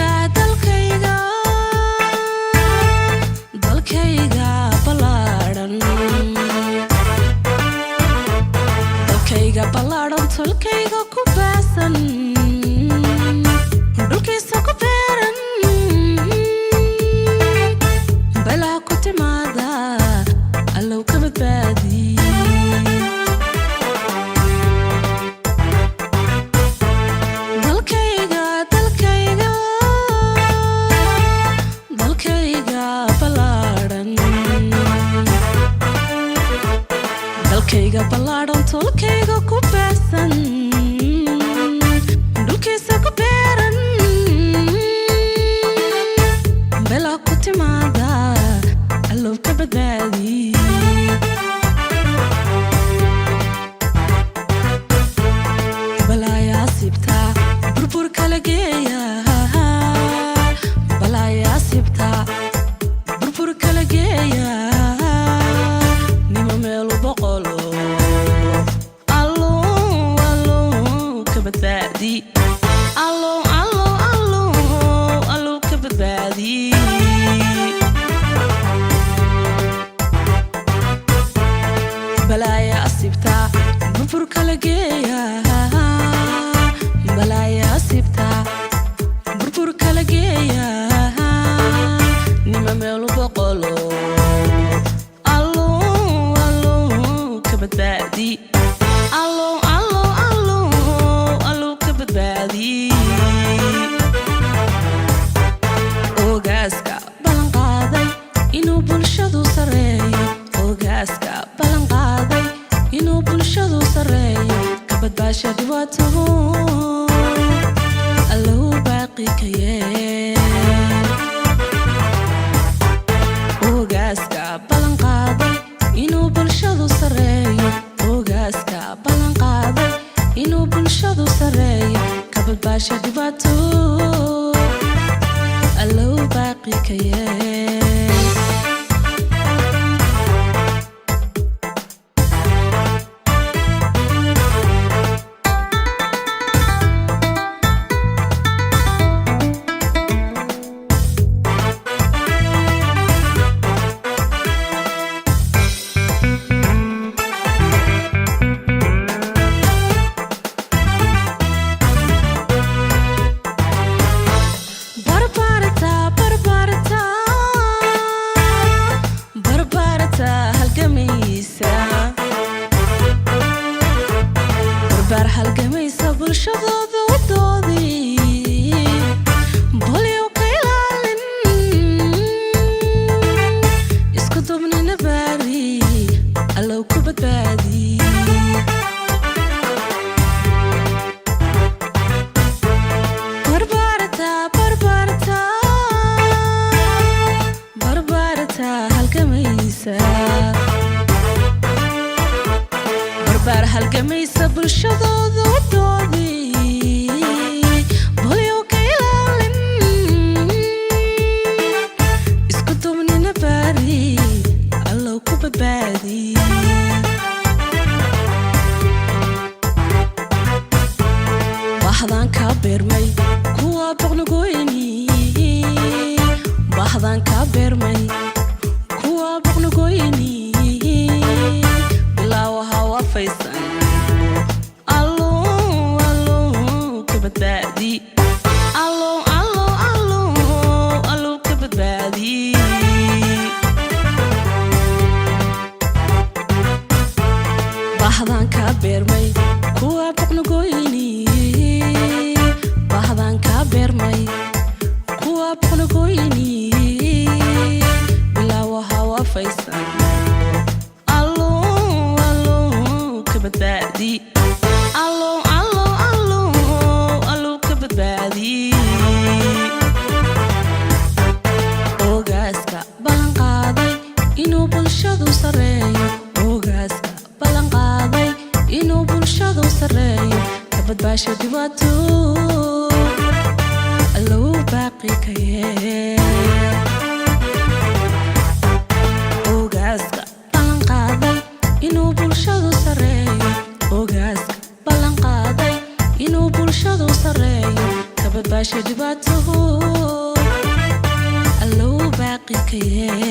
Dalkayga, dalkayga, dalkayga ballaadhan, dalkayga ballaadhan, tolkayga ku baasan, dhulkiisa ku beeran, balaa ku timaada Allow ka badbaadi. Dalkayga, dalkayga, dalkayga ballaadhan, dalkayga ballaadhan, tolkayga ku baahsan, dhulkiisa ku beeran, belaa ku timaada Allow ka badbaadi. Balaayaa sibta burbur kala geeya, balaayaa sibta burbur kala geeya, nima meelu boqolo Allo, Allo ka badbaadi, Allo, Allo, Allo, Allo ka badbaadi. Balaaya asibta burbur kala geeya, balaaya asibta burbur kala geeya, nima meelu boqolo Allo, Allo ka badbaadi, Allo, Allo, Allo, Allo ka badbaadi. Ogaaska ballanqaaday inuu bulshadu sareeyo, ogaaska ballanqaaday inuu bulshadu sareeyo, ka badbaasha dhibaato Allow baaqi ka yeel. Ogaaska ballanqaaday inuu bulshadu sareeyo, ogaaska ballanqaaday inuu bulshadu sareeyo, ka badbaasha dhibaato Allow baaqi ka yeel. Barbarta, barbarta, barbarta halgamaysa, barbaar halgamaysa, bulshadooda u doodii bolyow ka ilaalin, isku dubnina baari Allow ku badbaadi. Barbarta, barbarta, barbarta halgamaysa, barbaar halgamaysa, bulshadooda u doodii bolyow ka ilaalin, isku dubnina baari Allow ku badbaadi. Bahdaan kaa beermay kuwa boqnogoyni, bahdaan kaa beermay kuwa boqnogoyni, bilaawaha waafaysan Allo, Allo ka badbaadi, Allo, Allo, Allo, Allo ka badbaadi. Bahdaan kaa beermay kuwa boqnogoyni, bahdaan kaa beermay kuwa boqnogoyni, bilaawaha waafaysan Allo, Allo ka badbaadi, Allo, Allo, Allo, Allo ka badbaadi. Ogaaska ballanqaaday inuu bulshadu sareeyo, ogaaska ballanqaaday inuu bulshadu sareeyo, ka badbaasha dhibaato Allow baaqi ka yeel. Ogaaska ballanqaaday inuu bulshadu sareeyo, ogaaska ballanqaaday inuu bulshadu sareeyo, ka badbaasha Baasha dhibaato, Allow baaqi ka yeel.